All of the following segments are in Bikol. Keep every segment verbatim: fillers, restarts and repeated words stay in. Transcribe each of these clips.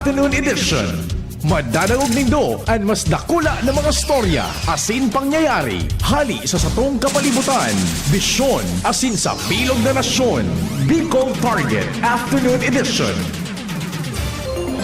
Afternoon Edition. Madadangog nindo an mas dakula na mga storya asin pangyayari hali sa satong kapalibutan, bisyon asin sa bilog na nasyon. Bicol Target Afternoon Edition.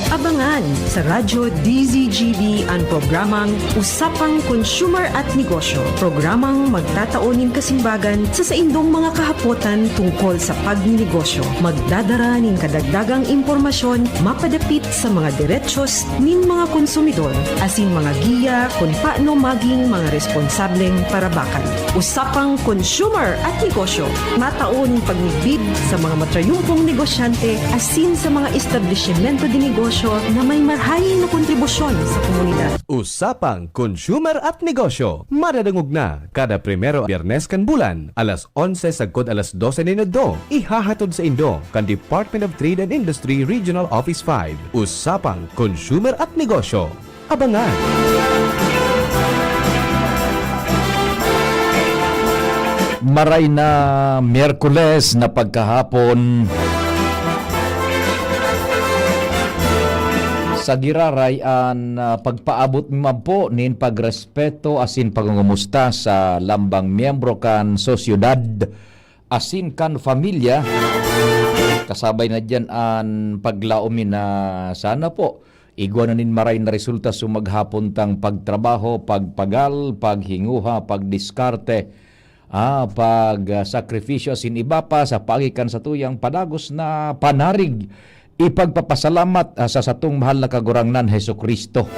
Abangan sa Radyo D Z G B an programang Usapang Consumer at Negosyo, programang magtatao nin kasimbagan sa saindong mga kahapotan tungkol sa pagninegosyo. Magdadara nin kadagdagang impormasyon mapadapit sa mga derechos nin mga konsumidor asin mga giya kun paano maging mga responsableng parabakan. Usapang Consumer at Negosyo, matao nin pagmidbid sa mga matrayumpong negosyante asin sa mga establisimento de negosyo na may marahay na kontribusyon sa komunidad. Usapang Consumer at Negosyo, madadangog na kada primero Biyernes kan bulan, alas onse sagkod alas dose nin adto. Ihahatod saindo kan Department of Trade and Industry Regional Office five. Usapang Consumer at Negosyo. Abangan! Maray na Miyerkules na pagkahapon, sa giraray an, ah, pagpaabot mi man po nin pagrespeto asin pangongumusta sa lambang miyembro kan sosyedad asin kan pamilya. Kasabay na diyan an paglaom mi na sana po igwa na nin maray na resulta sa maghapon tang pagtrabaho, pagpagal, paghinguha, pagdiskarte, ah, pag, ah, sakripisyo asin iba pa sa paagi kan satuyang padagos na panarig. Ipagpapasalamat, ah, sa satong mahal na Kagurangnan Jesu-Cristo.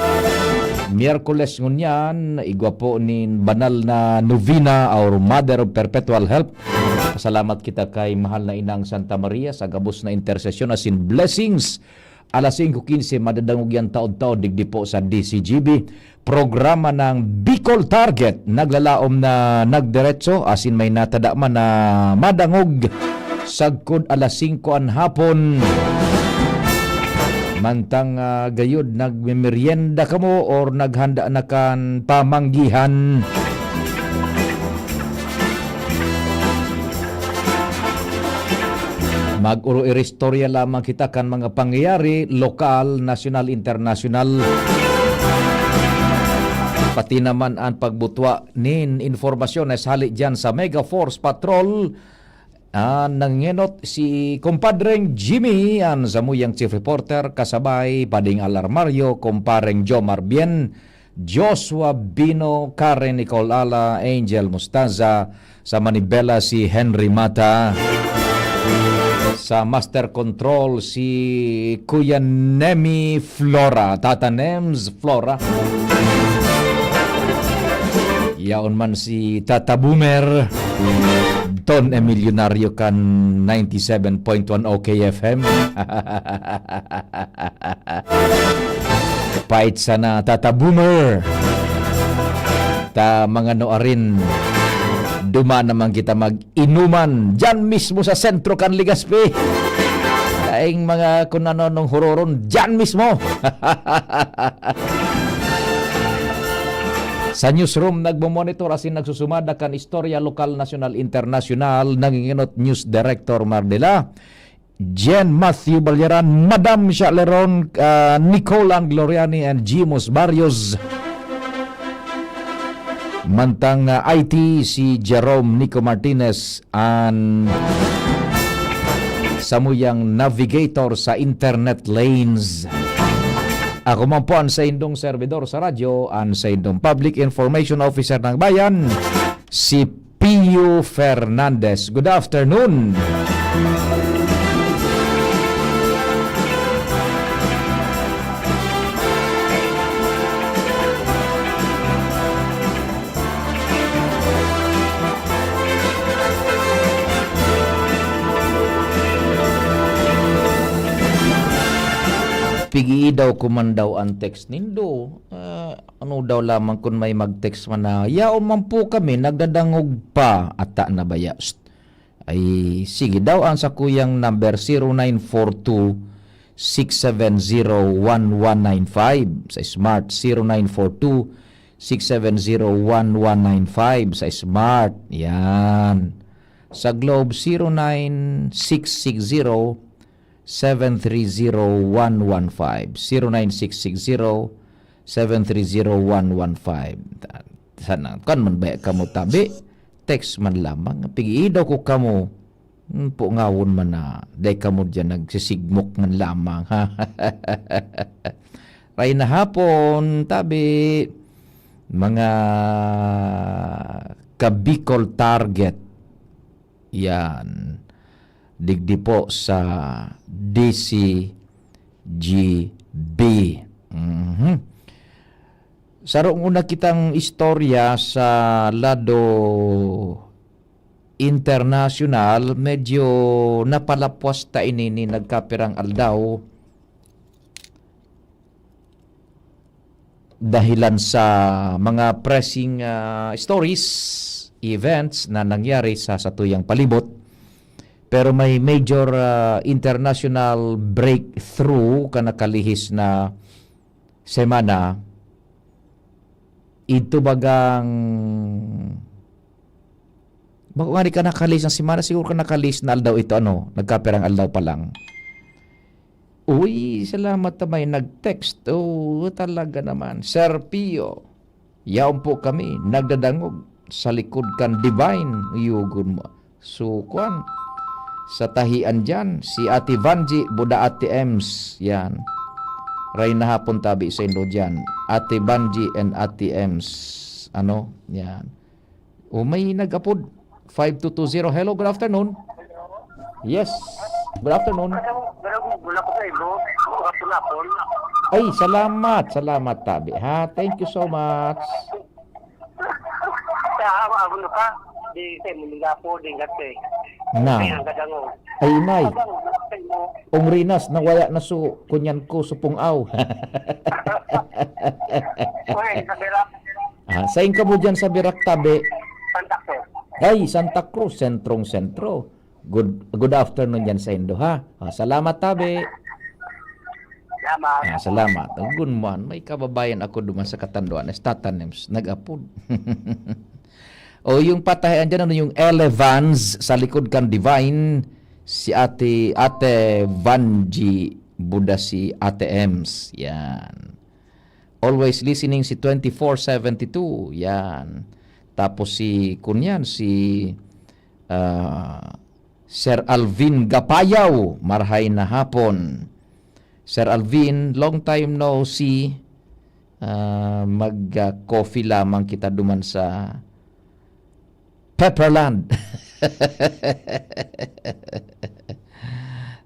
Miyerkules ngunyan, igwa po nin banal na novena or Mother of Perpetual Help. Pasalamat kita kay mahal na Inang Santa Maria sa gabos na intersesyon asin blessings. Alas singko quince, madadangog yan taon-taon digdi po sa D C G B. Programa ng Bicol Target, naglalaom na nagdiretso, asin may natada man na madangog sagkod alas singko an hapon. Mantang, ah, gayod nagmemeryenda kamo or naghanda na kan pamanggihan. Mag-oro-iristorya lamang kita kan mga pangyayari, lokal, nasyonal, internasyonal. Pati naman an pagbutwa nin impormasyon na hali diyan sa Mega Force Patrol. Ah, nangenot si Kumpadreng Jimmy, an samuyang chief reporter, kasabay Pading Al Armario, Kumpareng Jomar Bien, Joshua Bino, Karen Nicole Ala, Angel Mustaza, sa manibela si Henry Mata, sa master control si Kuya Nemi Flora, Tata Nems Flora. Yaon man si Tata Boomer, Don Emilionario kan ninety seven point one O K F M. Pait sana, Tata Boomer. Ta mga nuarin, duman naman kita mag-inuman diyan mismo sa sentro kan Legazpi. Daing mga kun ano-anong huroron diyan mismo. Sa newsroom, nagmo-monitor asin nagsusumada kan istorya lokal, nasyonal, internasyonal, nangingenot News Director Mardela, Jen Matthew Balyaran, Madam Sha Leron, ah, Nicolan Gloriani, and Jimos Barrios. Mantang, ah, I T, si Jerome Nico Martinez, an samuyang navigator sa internet lanes. Ako man po an saindong servidor sa radyo, an saindong Public Information Officer ng Bayan, si Pio Fernandez. Good afternoon. Pig-iidaw ko man daw an text nindo. Ah, ano daw lamang kun may mag-text man na, "Yaon man po kami, nagdadangog pa." Ata na baya? Psst. Ay, sige daw, ang sakuyang number, zero nine four two, six seven zero, one one nine five. Sa Smart, zero nine four two, six seven zero, one one nine five. Sa Smart, yan. Sa Globe, zero nine six six zero, seven three zero one one five, zero nine six six zero seven three zero one one five. Sana, kan man ba kamo tabi? Text man lamang. Pigi-idaw ko kamo. Hmm, po ngawon man na, dai kamo diyan nagsisigmok man lamang, ha? Ray na hapon, tabi, mga ka-Bicol Target. Yan. Digdi po sa D C G B. Mhm. Sarong una kitang istorya sa lado internasyonal, medyo napalapwas ta ini ni nagkapirang aldaw. Dahilan sa mga pressing, ah, stories, events na nangyari sa satuyang palibot. Pero may major, ah, international breakthrough kan nakalihis na semana. Ito bagang, bako nga di ka nakalihis na semana, siguro ka nakalihis na aldaw ito, ano, nagkapirang aldaw pa lang. Uy, salamat na may nag-text. Oo, talaga naman. Sir Pio, yaon po kami, nagdadangog sa likod kan Divine. Yugon mo. So, kwan, sa tahian dyan, si Ate Vanji, Buda Ate Ems. Yan. Ray na hapon tabi sa indo dyan. Ate Vanji and Ate Ems. Ano? Yan. O, may nag-apod. Five two two zero. Hello, good afternoon. Yes. Good afternoon. Pero wala ko sa ibo. Wala ko na po. Ay, salamat. Salamat, tabi. Ha? Thank you so much. Sa awa, ano pa? Di sa imo, di nga po, di nga te. Na. Kaya ang gadangog. Ay, inay. Abang, sa imo. Ong Rinas, nawaya na su, kunyan ko, supong aw. Okay, sa Bira. Ah, sain ka mo dyan sa Birak, tabi? Santa Cruz. Ay, Santa Cruz, sentrong-sentro. Good, good afternoon dyan sa indo, ha? Ah, salamat, tabi. Salamat. Ah, salamat. Agun man, may kababayan ako duman sa Catanduanes, Tata Nems, nag-apod. O, yung patahian dyan, ano, yung Elevans sa likod kan Divine, si Ate, Ate Vanji Buda, si Ate Ems. Yan. Always listening si twenty-four seventy-two. Yan. Tapos si, kunyan, si, ah, Sir Alvin Gapayaw, marhay na hapon. Sir Alvin, long time no see. Ah, mag, ah, coffee lamang kita duman sa Pepperland.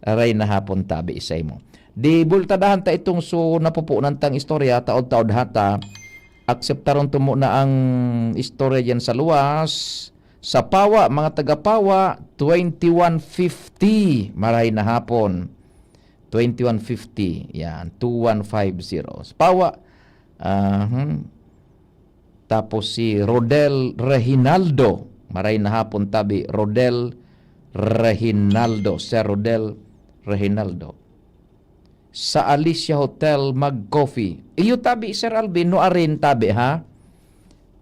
Aray na hapon tabi isay mo. Di bultadahan ta itong so napupunan tang istorya, taod-taod hata. Akseptaron to muna ang istorya diyan sa luwas. Sa Pawa, mga taga Pawa, twenty-one fifty. Maray na hapon. Twenty-one fifty. Yan, two one five zero. Sa Pawa, ah, hmm. Tapos si Rodel Rehinaldo. Maray na hapon tabi, Rodel Rehinaldo. Sir Rodel Rehinaldo. Sa Alicia Hotel mag-coffee. Iyo tabi, Sir Alvin, no arin tabi, ha?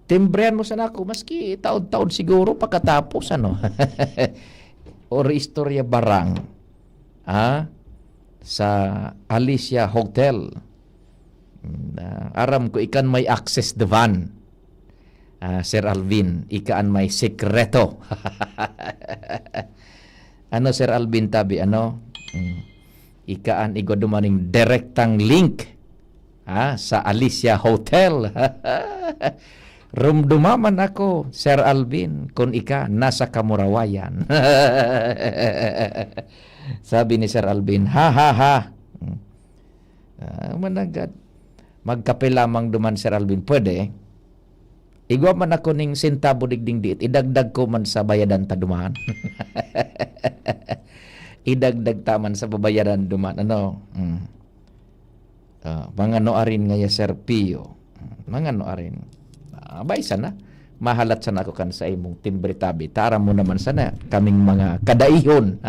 Timbrehan mo sana ako, maski taon-taon siguro pagkatapos, ano? Or istorya barang, ha? Sa Alicia Hotel. Na, aram ko, ikan may access the van. Ah, Sir Alvin, ika an may sekreto. Ano, Sir Alvin, tabi, ano? Mm. Ika an igwa dumaning direktang link, ha, sa Alicia Hotel. Rumdumaman ako, Sir Alvin, kun ika nasa kamurawayan. Sabi ni Sir Alvin, "Ha, ha, ha." Mm. Ah, managad. Magkape lamang duman, Sir Alvin. Pwede. Igwa man ako ning sentabo digding diit, idagdag ko man sa bayadan ta duman. Idagdag ta man sa babayaran duman. Ano? Mm. Ah, mga no arin ngaya, Sir Pio. Mm, mga no arin. Ah, bay sana. Mahalat sana ako kan sa imong timbre tabi. Taram mo naman sana kaming mga kadaihon.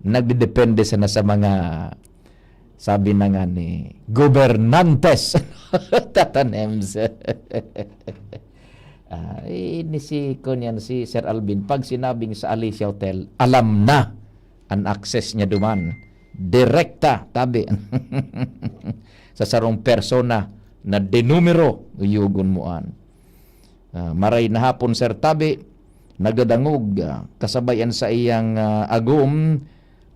Nagdedepende sana sa mga, sabi na nga ni gobernantes. Tatanems. Ah, ini si, kunyan, si Sir Alvin, pag sinabing sa Alicia Hotel, alam na. an access niya duman. Direkta, tabi. Sa sarong persona na denumero, uyugon mo an. Ah, maray na hapon, Sir Tabi, nagdadangog, ah, kasabay an saiyang, ah, agom,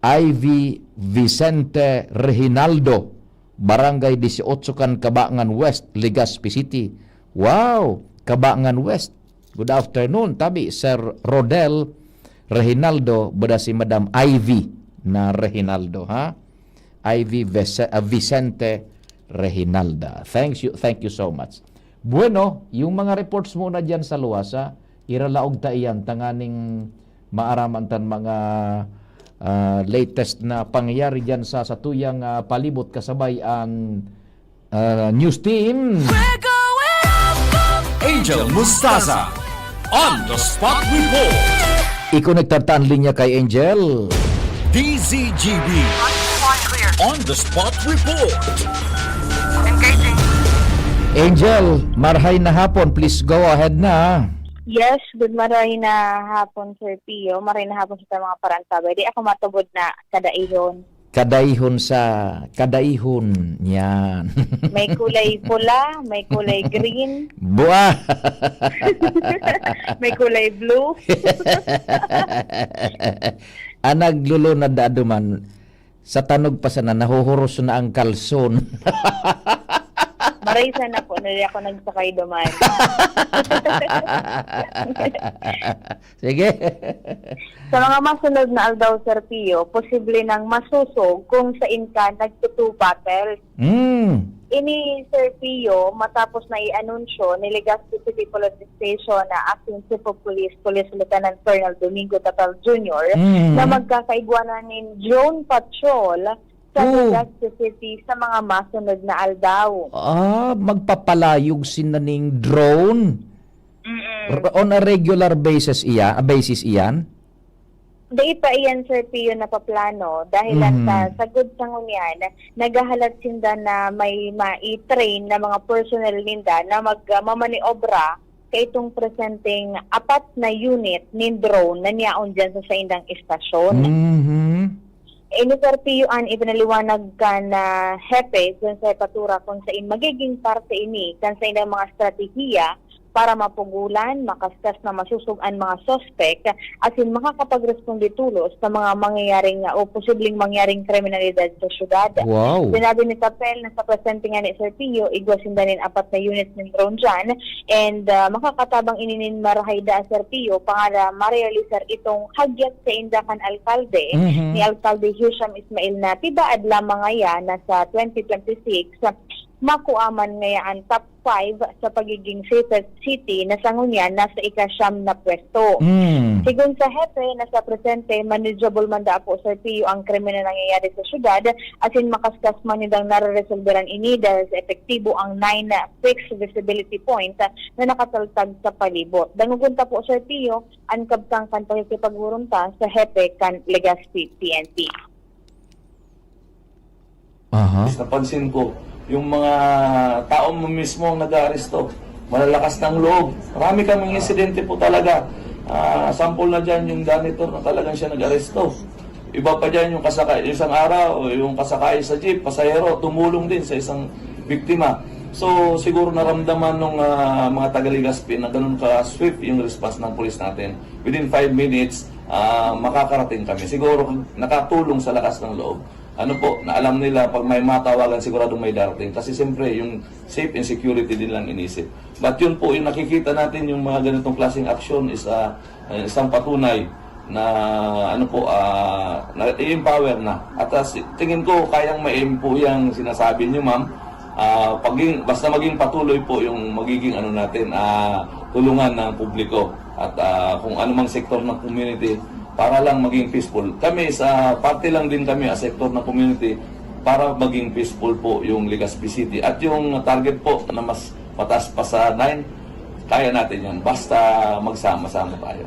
Ivy Vicente Reginaldo, Barangay Dieciocho kan Cabangan West, Legazpi City. Wow! Cabangan West. Good afternoon, tabi, Sir Rodel Reginaldo, bada si Madam Ivy na Reginaldo, ha? Ivy Vece-, ah, Vicente Reginalda. Thanks you, thank you so much. Bueno, yung mga reports muna dyan sa luwasa, iralaog ta iyan, tanganing maaraman tan mga, ah, latest na pangyayari dyan sa satuyang, ah, palibot kasabay ang, ah, news team. Angel Mustaza on the spot report. I-connect ta an linya kay Angel. D Z G B on the spot report. Angel, marhay na hapon. Please go ahead na. Yes, good maray na hapon, Sir Pio. Maray na hapon sa mga parantabay. Di ako matubod na kadaihon. Kadaihon sa, kadaihon. Yan. May kulay pula, may kulay green, Buah! may kulay blue. Ang naglulunad na duman, sa tanog pa sana, nahuhuros na ang kalson. Maray sana po, na di ako nagsakay duman. Sige. Sa mga masunod na aldaw, Sir Pio, posible nang masusog kung sain ka nagtutu battle. Mm. Ini, Sir Pio, matapos na i-anunsyo ni Legazpi City Police Station na Acting Chief of Police, Police Lieutenant Colonel Domingo Tatal Junior, Mm. na magkakaigwanan nin drone patrol sa Oh. Legazpi City sa mga masunod na aldaw. Ah, magpapalayog sina ning drone? Mm-mm. R- on a regular basis iya, basis iyan? Dai pa iyan, Sir Pio, napaplano dahil lang Mhm. sa sagod sa ngunyan, naghahalat sinda na may mai-train na mga personnel ninda na magmamaniobra kaitong presenteng apat na unit nin drone na niyaon dyan sa saindang istasyon. Mhm. Ini, Sir Pio, an ipinaliwanag kan, ah, hepe dyan sa hepatura kung sain magiging parte ini kan saindang mga estratehiya para mapugulan, makaskas na masusog an mga suspek asin makakapagresponde tolos sa mga mangyayaring o posibleng mangyaring kriminalidad sa syudad. Wow. Sinabi ni Tapel na sa presente nga ni Sir Pio, igwa sinda nin apat na units nin drone dyan and, ah, makakatabang ini nin marahay daa, Sir Pio, pangara ma-realisar itong hagyat sainda kan alkalde, Mhm. ni Alkalde Hisham Ismail na tibaad lamang ngaya na sa twenty twenty-six, makua man ngaya an top five sa pagiging safest city na sa ngunyan nasa ika-siyam na pwesto. Mm. Sigon sa hepe na sa presente, manageable man daa po, Sir Pio, ang krimen na nangyayari sa syudad, asin makaskas man nindang nareresolberan ini dahil sa epektibo ang nine fixed visibility point na nakataltag sa palibot. Dangogon ta po, Sir Pio, an kabtang kan pakikipaghurom ta sa hepe kan Legazpi P N P. Aha. Napansin ko, yung mga tao mo mismo ang nag-aaresto. Malalakas ng loob. Marami kaming insidente po talaga. Ah, sample na dyan yung janitor na talagang siya nag-aresto. Iba pa dyan yung kasakay, isang araw, yung kasakay sa jeep, pasahero, tumulong din sa isang biktima. So, siguro naramdaman ng mga taga-Legazpi na ganun ka-swift yung response ng police natin. Within five minutes, ah, makakarating kami. Siguro nakatulong sa lakas ng loob. Ano po, na alam nila pag may matawagan, siguradong may darating. Kasi siyempre, yung safe and security din lang inisip. But yun po, yung nakikita natin, yung mga ganitong klaseng aksyon is ah, isang patunay na ano po, ah, na-empower na. At ah, si- tingin ko, kayang ma-aim po yung sinasabi niyo, ma'am. Ah, paging, basta maging patuloy po yung magiging ano natin, ah, tulungan ng publiko. At ah, kung anumang sektor ng community, para lang maging peaceful. Kami sa parte lang din kami, a sektor ng community, para maging peaceful po yung Legazpi City. At yung target po na mas mataas pa sa nine, kaya natin yan. Basta magsama-sama tayo.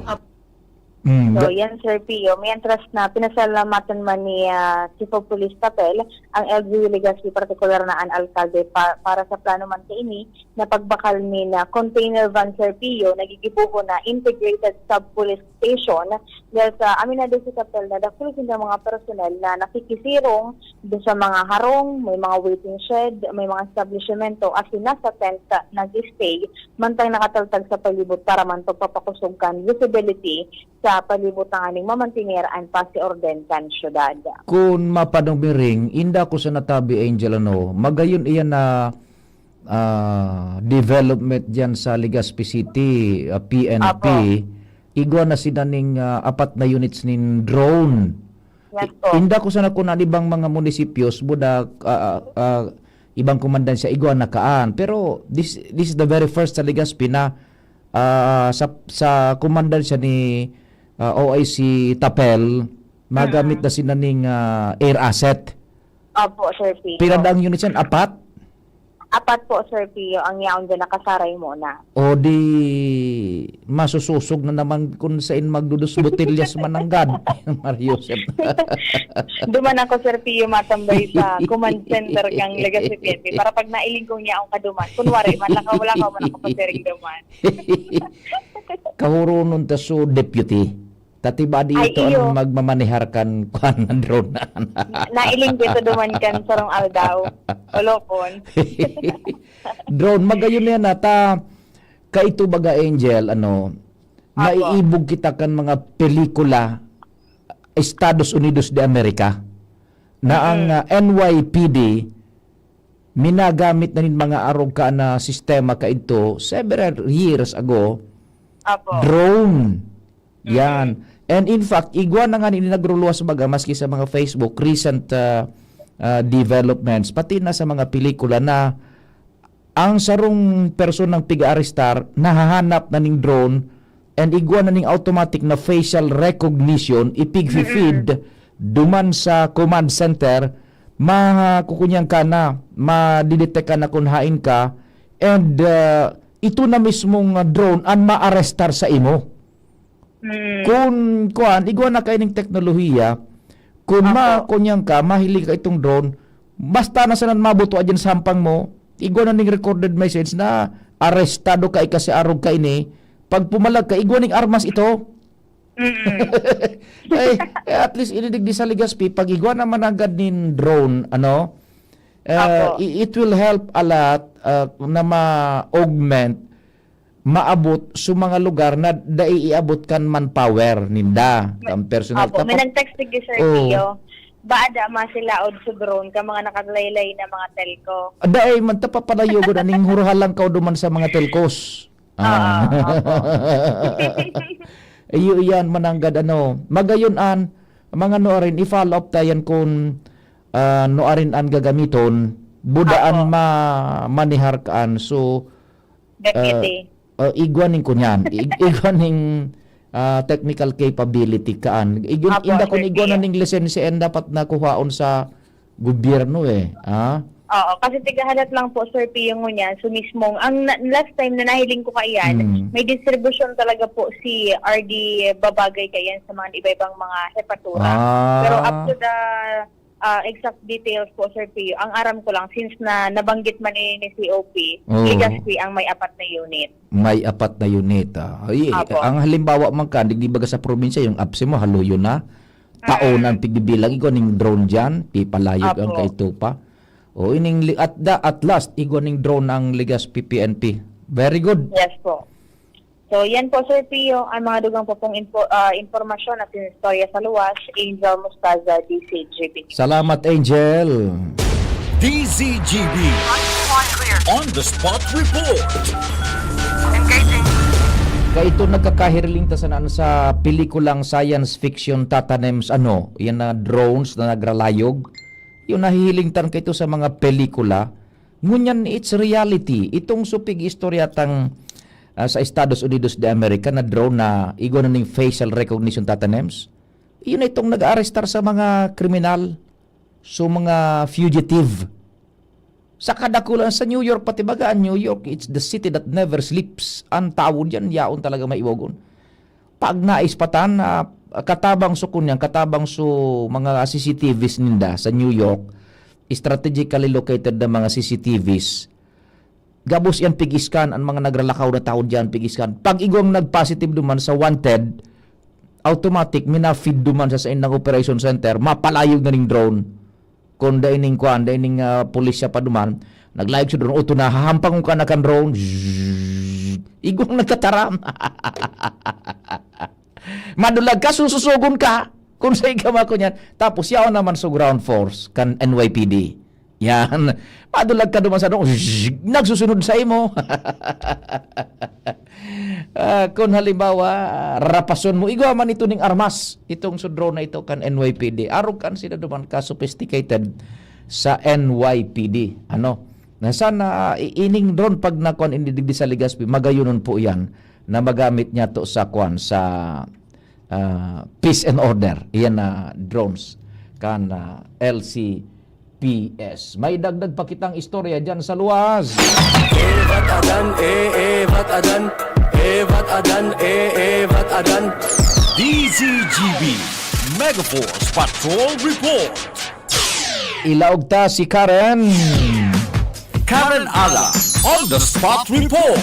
Mm, So, ga- yan, Sir Pio. Mientras na pinasalamatan man ni ah, Chief of Police Tapel ang L G U Legazpi, partikular na an alkalde, pa- para sa plano man kaini na pagbakal ni na container van, Sir Pio, nagigibuho na integrated sub-police station. Dahil sa aminado si Tapel na dakul sa mga personal na nakikisirong do sa mga harong, may mga waiting shed, may mga establishmento, asin nasa tent na nag-stay, mantang nakataltag sa palibot para man pagpapakosog kan visibility sa palibot tanganing mamantener an pasi-orden kan syudad. Kun mapanumiring, inda ko sa natabi, Angel, ano, magayon iyan na ah, development diyan sa Legazpi City, ah, P N P. Apo. Igwa na sila ning ah, apat na units nin drone. Yes I- po. Inda ko sana kun ano ibang mga munisipyos, buda, ah, ah, ah, ibang komandansya, igwa na kaan. Pero this, this is the very first sa Legazpi na ah, sa, sa komandansya ni ah, O I C Tapel, magamit Mm. na sila ning ah, air asset. Opo, Sir Pio. Pila daang units yan? Apat? Apat po, Sir Pio, ang yaon dyan nakasaray muna. O di, masusosog na naman kung sain magdudos botellas mananggad. Mario Joseph. Duman ako, Sir Pio, matambay sa command center kang Legazpi P N P para pag nailing kong yaong kaduman, kunwari, malakaw-lakaw man ako pasiring duman. Kahurunon ta so deputy. Tatiba di Ay, ito iyo. Ang magmamanehar kan kuan na drone na. Nailing ko ito duman kan sarong aldaw. Olokon. Drone, magayon na yan ata. Kaito baga, Angel, ano, Apo. Naiibog kita kan mga pelikula Estados Unidos de America na ang Mm. ah, N Y P D minagamit na nin mga arog ka na sistema kaidto several years ago. Apo. Drone. Yan. And in fact, igwa na nga nin nagruluwas baga maski sa mga Facebook, recent ah, ah, developments, pati na sa mga pelikula na ang sarong personang pig-aarestar nahahanap na ning drone and igwa na ning automatic na facial recognition, ipigfi-feed duman sa command center, makukunyan ka na, madidetect ka na kung hain ka, and ah, ito na mismong ah, drone ang maarestar sa imo. Mm. Kun kuan, igwa na kaining teknolohiya, kun Apo. ma-, kunyan ka, mahiling ka itong drone, basta na sanan mabuto adyan sa hampang mo, igwa na ning recorded message na arestado ka, ikasi arog ka ini, pag pumalag ka, igwa ning armas ito. Mm-mm. Ay, eh, at least inidigdi sa Legazpi, pag igwa na managad nin drone, ano, uh, Apo. i- it will help a lot uh, na ma-augment, maabot sa mga lugar na dai iabot kan manpower ninda, kan personal. Opo, may Kapa- nag-text digdi, Sir Oo. Pio. Baada masilaod sa drone ka mga nakaglaylay na mga telco. Dai man ta papalayogon aning hurhalan ka duman sa mga telcos. Ah. Oo, opo. Iyo iyan mananggad ano. Magayon an mga nuarin i-follow up tayan kun ah, nuarin an gagamiton budaan Opo. ma manihar kaan. So Deputy. ah, igwa ning kunyan. Ig- igwa ning ah, technical capability kaan. Igwa, Opo, inda kun Sir igwa na Pio. ning lisensiya, inda dapat nakuhaon sa gobyerno eh. Ah? Oo, kasi tigahalat lang po, Sir Pio, ngunyan, so mismong, ang na- last time na nahiling ko kaiyan, Mm. may distribution talaga po si R D Babagay kaiyan sa mga iba-ibang mga hepatura. Ah. Pero up to the ah, exact details po, Sir Pio, ang aram ko lang, since na nabanggit man ni, ni C O P, Oo. Legazpi ang may apat na unit. May apat na unit. Ah. Ay, Apo. Ang halimbawa man ka, di, di baga sa probinsya, yung apse mo, haluyo na. Taon Mm. ang pigbibilang, igwa ning drone dyan, pipalayog ang Apo. kaito pa. O, ining, li- at, da, at last, igwa ning drone ang Legazpi P N P. Very good. Yes po. So, yan po, Sir Pio, ang mga dugang po pong info, ah, impormasyon at istorya sa luwas, Angel Mostaza, D C G B. Salamat, Angel. D Z G B On the Spot Report. Kaito nagkakahiriling ta sana sa pelikulang science fiction tatanems ano, yan na drones na nagralayog. Yung nahihiling tan kaito sa mga pelikula. Ngunyan, it's reality. Itong supig istorya tang ah, sa Estados Unidos de America na drone na igwa na ning facial recognition tatanems. Yun na itong nag-aarestar sa mga kriminal, sa mga fugitive. Sa kadakulan, sa New York, pati baga ang New York, it's the city that never sleeps. Ang tawo diyan, yaon talaga maiwagon. Pag nais pa tan, ah, katabang so kunyan, katabang so mga C C T Vs ninda sa New York, strategically located na mga C C T Vs, gabos yan pig-scan, ang mga nagralakaw na tao diyan, pig-scan. Pag igwang nag-positive duman sa wanted, automatic, mina-feed duman sa saindang operation center, mapalayog na ning drone. Kung dai ning kwan, dai ning, ah, pulisya pa duman, naglayog sa drone, "Oto na, hahampangon ka na kan drone." Zzz, igwang nagtataram. Madulag ka, sususugon ka. Kung sa ika mako niyan. Tapos, yaon naman sa ground force, kan N Y P D. Yan. Madulag ka duman sa drone, zzz, nagsusunod sa imo. Ah, kung halimbawa, rapason mo, igwa man ito ning armas, itong sudro na ito kan N Y P D. Arog kan sila duman ka sophisticated sa N Y P D. Ano? Na sana, ah, i-, ining drone pag nakuan ini digdi sa Legazpi, magayonon po yan na magamit niya to sa kuan, sa, ah, peace and order. Iyan na drones kan, ah, L C P S. May dagdag pa kitang istorya dyan sa luwas. Evat adan, e, evat adan, evat adan, e, evat adan. D Z G B, Megaforce Patrol Report. Ilaog ta si Karen. Karen Ala, on the spot report.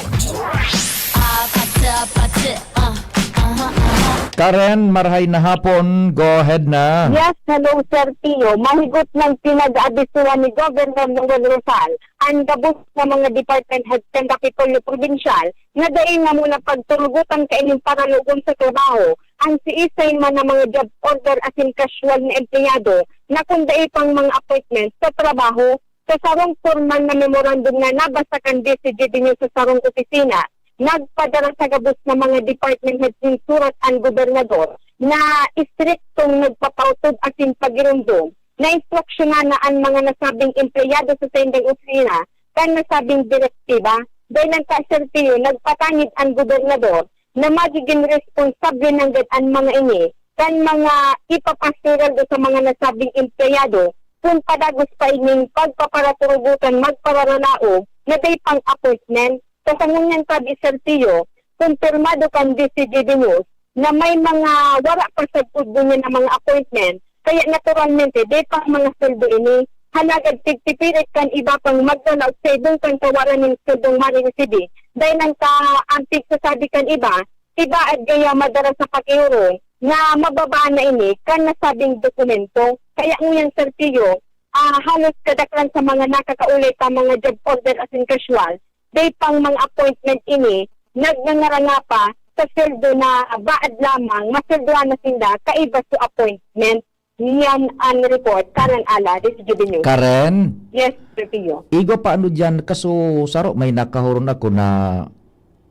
Karen, marhay na hapon. Go ahead na. Yes, hello, Sir Tio. Mahigot nang pinag-aabisuhan ni Governor Manuel Rosal an gabos na mga department heads kan Kapitolyo Probinsyal na dai na muna pagturugutan kaining paralogon sa trabaho an siisay man na mga job order asin casual na empleyado na kun dai pang mga appointment sa trabaho. Sa sarong pormal na memorandum na nabasa kan D Z G B News sa sarong opisina, nagpadara sa gabos na mga department head nin surat an gobernador na istriktong nagpapautod asin pagiromdom na instruksyonan na an mga nasabing empleyado sa saindang opisina kan nasabing direktiba. Dahil ang kasertiyo, nagpatangid an gobernador na magiging responsable nanggad an mga ini kan mga ipapasuweldo sa mga nasabing empleyado kun padagos pa ining pagpaparaturugutan magpararalaog na dai pang appointment. Sa sangunyan kabi, Sir Tio, kumpirmado kan D Z G B News na may mga wara pa sagkod ngunyan na mga appointment, kaya naturalmente, dai pang mga sweldo ini. Halagad tigpipirit kan iba pang maglalaog sa ibong kan kawalan nin sweldong mariresibi. Dahil ang ka-, ang pigsasabi kan iba, iba at gaya madara sa pakiorong na mababa na ini kan nasabing dokumento. Kaya ngunyan, Sir Tio, ah, halos kadaklan sa mga nakakaulay pa mga job order asin casual, dai pang mga appointment ini, nagngangaranga pa sa sweldo na baad lamang masweldohan na sinda kaiba sa appointment. Yan ang report. Karen Ala, D Z G B News. Karen? Yes, Sir Pio. Igwa pa ano diyan, kaso saro may nakahuron ako na,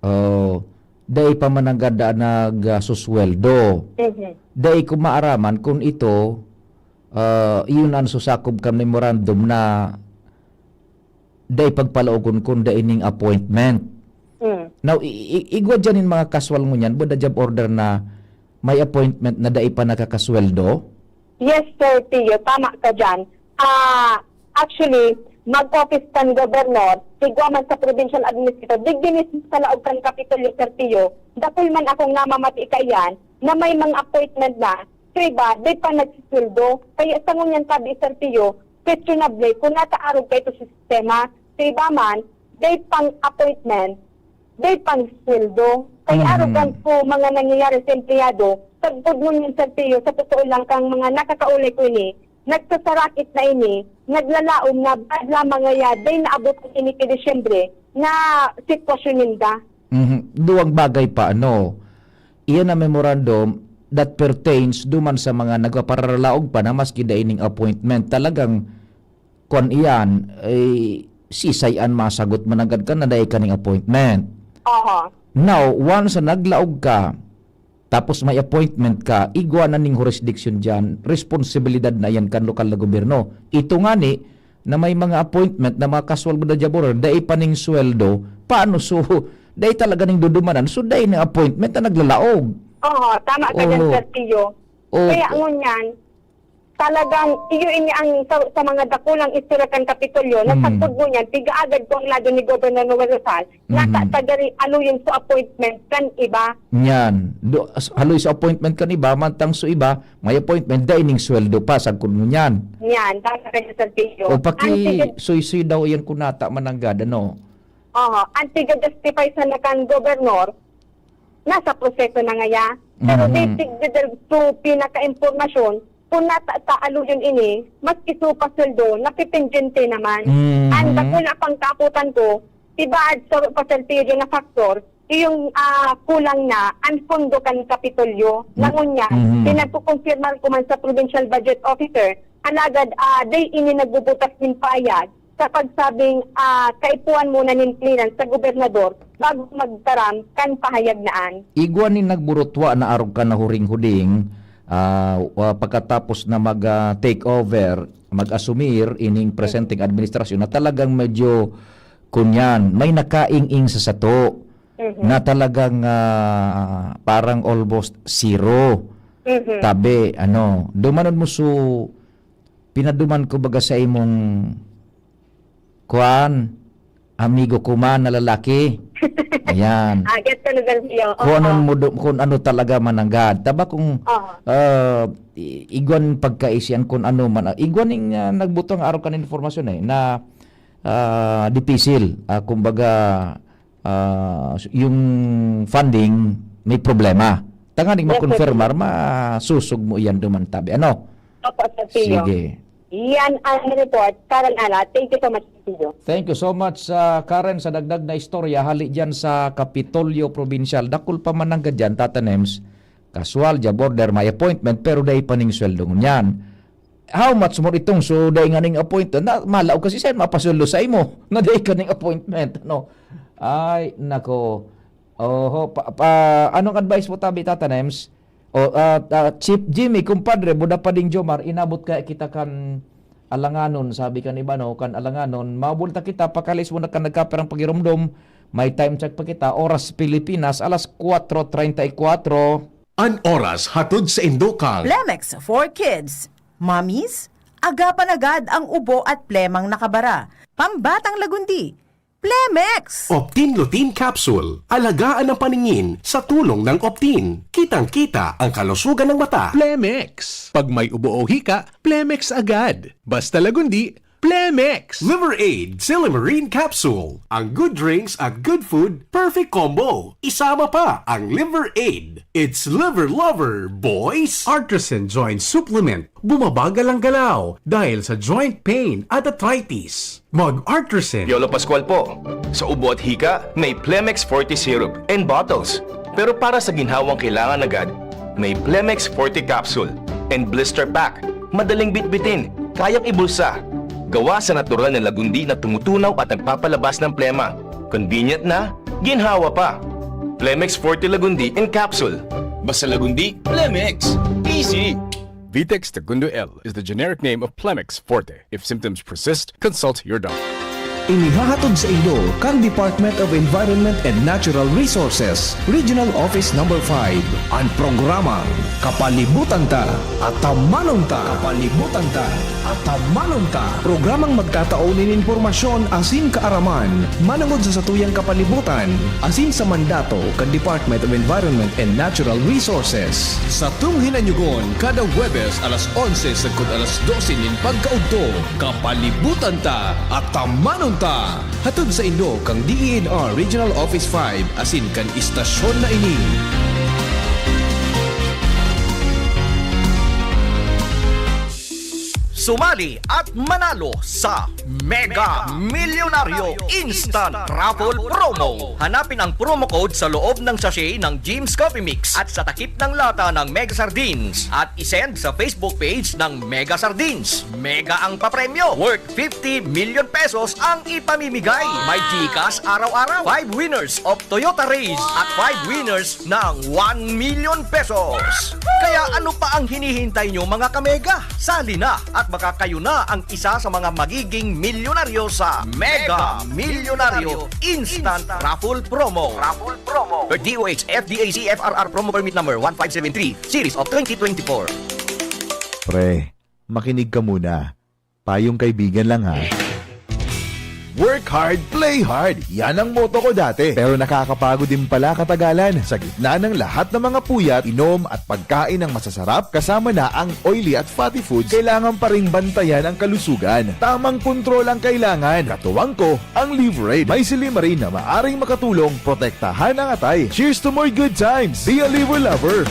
oh, dai pa man nanggad nagsusweldo. Mhm. Dai ko maaraman kung ito, ah, iyon ang susakob kan memorandum na dai pagpalaogon kun dai ning appointment. Mm. Now, i-, i-, igwa diyan nin mga casual ngunyan, banda job order na may appointment na dai pa nakakasweldo? Yes, Sir Tio, tama ka diyan. Ah, actually, mag-office kan gobernador, igwa man sa provincial administrator, digdi mismo sa laog kan Kapitolyo, Sir Tio, dakul man akong namamati kaiyan na may mga appointment na, sa iba, dai pa nagsisweldo. Kaya sa ngunyan kabi, Sir Tio, questionable kung nakaarog ka ito sa sistema. Sa iba man, dai pang appointment, dai pang sweldo. Kaya Mhm. arogan ko mga nangyayari sa empleyado, sagkod ngunyan, Sir Tio, sa totoo lang kang mga nakakaulay ko ini, nagsasarakit na ini, naglalaom na bad lamang ngaya dai naabot ang ini ki Disyembre na sitwasyon ninda. Mhm. Duwang bagay pa, ano, iyan ang memorandum that pertains duman sa mga nagpaparalaog pa na maski dai ning appointment. Talagang, kwan iyan, eh, sisay an masagot mananggad ka na dai ka ning appointment. Aha. Now, once na naglaog ka, tapos may appointment ka, igwa na ning jurisdiction diyan, responsibilidad na iyan kan lokal na gobyerno. Ito ngani, na may mga appointment na mga casual na job order, dai pa ning sweldo, paano so, dai talaga ning dudumanan, so dai ning appointment na naglalaog. Oo, tama ka dyan, Oo. Sir Tio. Oo. Kaya ngunyan, Talagang iyo ini ang sa, sa mga dakulang istorya kan Kapitolyo na Mm. sagkod ngunyan, tigaagad ko ang lado ni Governor Noel Rosal, nasa Mhm. tagari aluyon sa appointment kan iba. Nyan. Do, as, haloy sa appointment kan iba, mantang so iba, may appointment, dai ning sweldo pa, sagkod ngunyan. Nyan, dapat ka sa Saltillo. O paki, Ang tigad- suysuy daw yan kung nata mananggad, ano? Oho, ang tiga-justify sana kan gobernador, nasa proseso na ngaya. Pero Mhm. di tigdedel to pinaka-impormasyon, kung nata-, taaluyon ini, maski supasweldo, napipendyente naman. Mhm. Ang dakula pang kakutan ko, tibaad sa pasaltiyo na faktor, yung, ah, kulang na ang pondo kan Kapitolyo. Mm. Ngunyan, Mhm. pinagkukonfirmar ko man sa provincial budget officer, alagad, ah, di ini nagbubutas nin payag sa pagsabing, ah, kaipuhan muna nin clearance sa gobernador bago magtaram kan pahayag na an. Igwa nin nagburutwa na arog kan nahuring-huding, ah, wa-, pagkatapos na mag, ah, take over, mag-asumir ining presenteng administrasyon na talagang medyo kunyan, may nakaing-ing sa sato Mhm. na talagang, ah, parang almost zero. Mhm. Tabi, ano, dumanon mo su-, pinaduman ko baga sa imong kuan, amigo ko man na lalaki. Ayan. Ah, get ko na, Sir Pio. Kung Oo. anong mo do-, kung ano talaga mananggad. Taba kung, Oo. ah, i-, igwan pagkaisian kung ano man, ah, igwan ning, ah, nagbutang araw kan informasyon eh, na, ah, dipisil, ah, kumbaga, ah, yung funding may problema. Tanganing Yes, sir. makonfirmar, masusog mo iyan duman tabi. Ano? Opo, Sir Pio. Sige. Yan ang report. Karen Ala, thank you so much, Sir Pio. Thank you so much, ah, Karen, sa dagdag na istorya. Hali dyan sa Kapitolyo Provincial. Dakul pa man ang gadyan, Tata Nems. Kaswal, dya border, may appointment, pero dai pa ning sweldo ngunyan. How much more itong so dai nga ning appointment? Na, malaog kasi siya, mapasweldo sa imo. Na dai ka ning appointment, no? Ay, nako. Oho, pa, pa, anong advice mo tabi, Tata Nems? O, ah, ah, Chief Jimmy, kumpadre, buda pa ding Jomar, inabot kaya kita kan alanganon, sabi kan iba, no? Kan alanganon, mabulta kita, pakalis mo na kan nagkaperang pagiromdom, may time check pa kita, oras Pilipinas, alas kwatro treinta y cuatro. An oras hatod sa indo kang Plemex for Kids. Mommies, agapan agad ang ubo at plemang nakabara. Pambatang lagundi, Plemex! Optin Lutein Capsule. Alagaan ang paningin sa tulong ng Optin. Kitang-kita ang kalusugan ng mata. Plemex. Pag may ubo o hika, Plemex agad. Basta lagundi, Plemex! Liver Aid Silymarin Capsule. Ang good drinks at good food, perfect combo. Isama pa ang Liver Aid. It's Liver Lover, boys! Artisan Joint Supplement. Bumabagal ang galaw dahil sa joint pain at arthritis. Mag-Artisan. Piolo Pascual po. Sa ubo at hika, may Plemex Forte Syrup and bottles. Pero para sa ginhawang kailangan agad, may Plemex Forte Capsule and Blister Pack. Madaling bitbitin, kayang ibulsa. Gawa sa natural na lagundi na tumutunaw at nagpapalabas ng plema. Convenient na, ginhawa pa. Plemex Forte Lagundi in Capsule. Basta lagundi, Plemex. Easy! Vitex Tagundo L is the generic name of Plemex Forte. If symptoms persist, consult your doctor. Inihahatod sa indo kan Department of Environment and Natural Resources, Regional Office Number five, an programang Kapalibutan Ta, Atamanon Ta. Kapalibutan Ta, Atamanon Ta. Programang magtatao nin impormasyon asin kaaraman manungod sa satuyang kapalibutan asin sa mandato kan Department of Environment and Natural Resources. Satong hinanyugon kada Huwebes alas onse sagkod alas dose nin pagkaudto. Kapalibutan Ta, Atamanon Ta. Hatod sa indo kan D E N R Regional Office five asin kan istasyon na ini. Sumali at manalo sa Mega Milyonaryo Instant Raffle Promo. Hanapin ang promo code sa loob ng sachet ng Jim's Coffee Mix at sa takip ng lata ng Mega Sardines at isend sa Facebook page ng Mega Sardines. Mega ang papremyo, worth fifty million pesos ang ipamimigay. May GCash araw-araw, five winners of Toyota Raiz at five winners ng one million pesos. Kaya ano pa ang hinihintay nyo, mga kamega? Sali na at baka kayo na ang isa sa mga magiging milyonaryo sa Mega Milyonaryo Instant Raffle Promo. Raffle Promo. Per D O H F D A C F R R Promo Permit Number one five seven three, Series of twenty twenty-four. Pre, Makinig ka muna. Payong kaibigan lang, ha. Work hard, play hard. Yan ang motto ko dati. Pero nakakapagod din pala katagalan. Sa gitna ng lahat ng mga puyat, inom at pagkain ng masasarap, kasama na ang oily at fatty foods, kailangan pa ring bantayan ang kalusugan. Tamang kontrol ang kailangan. Katuwang ko, ang Livraid. May silymarin na maaring makatulong protektahan ang atay. Cheers to more good times! Be a Liver Lover!